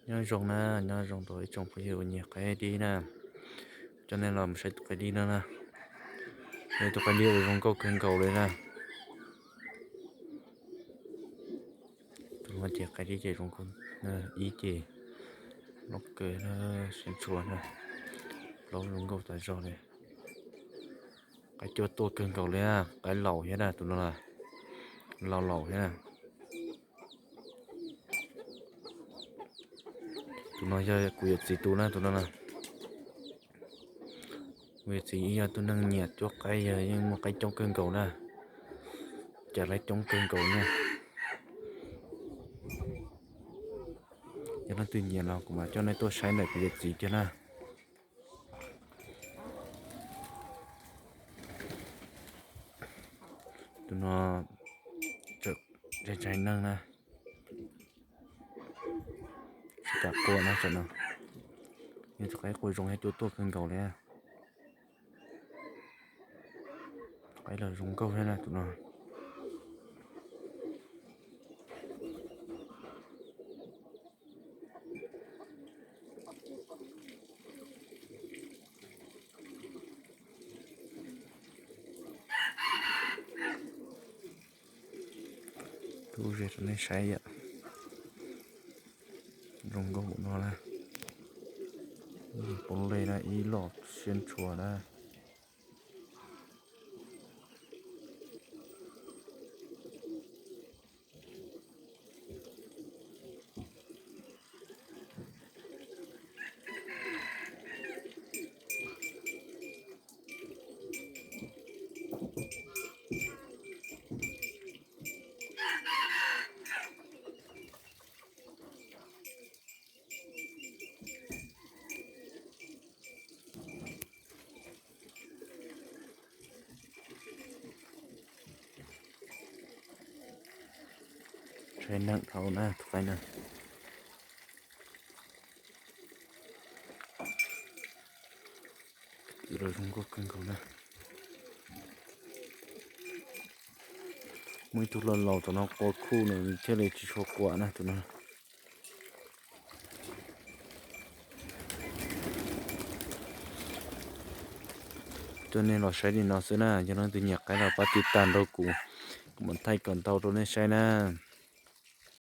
Nyob zoo na, nyob zoo rau ib tsoom phooj ywg uas nyiam qaib dib na. Coj nej los mus saib tus qaib dib no na. Yog tus qaib dib uas zoo nkauj kawg nkaus li na. Tus no ces qaib dib ces zoo nkauj, ib ces loj kawg na, siab ntshua na, plaub zoo nkauj tas zog li. Qaib cuaj tuaj kawg nkaus li, qaib laus thiab na tus no, laus laus thiab na. Tus no yog kuv yawm txiv tus na, tus no na. Kuv yawm txiv yog tus neeg nyiam cuab qaib, yog yeej muaj qaib coob kawg nkaus na, cas laib coob kawg nkaus na. Yog leej twg nyiam los kuv mam coj nej tuaj saib ntawm kuv yawm txiv tiag na. Tus no tseem ntshai ntshai neeg na, tsis kam qua na tam no. Yog tus qaib qua zoo thiab cuaj tuaj kawg nkaus li. Qaib los zoo nkauj thiab na tus no. Rub ze rau nej saib yom. Zoo nkauj no na. Poob lej na, ib loj siab ntshua na. Saib neeg dhau na tus qaib na. Kwv los zoo nkauj kawg nkaus na. Muaj ib tug laus laus tom no qua khuj nws thiaj li tsis tshua quam na tus no. Coj nej los saib li no xwb na, yog leej twg nyiam qaib los pab tiv tas nrog kuv, kuv mam thaij kom ntau rau nej saib na.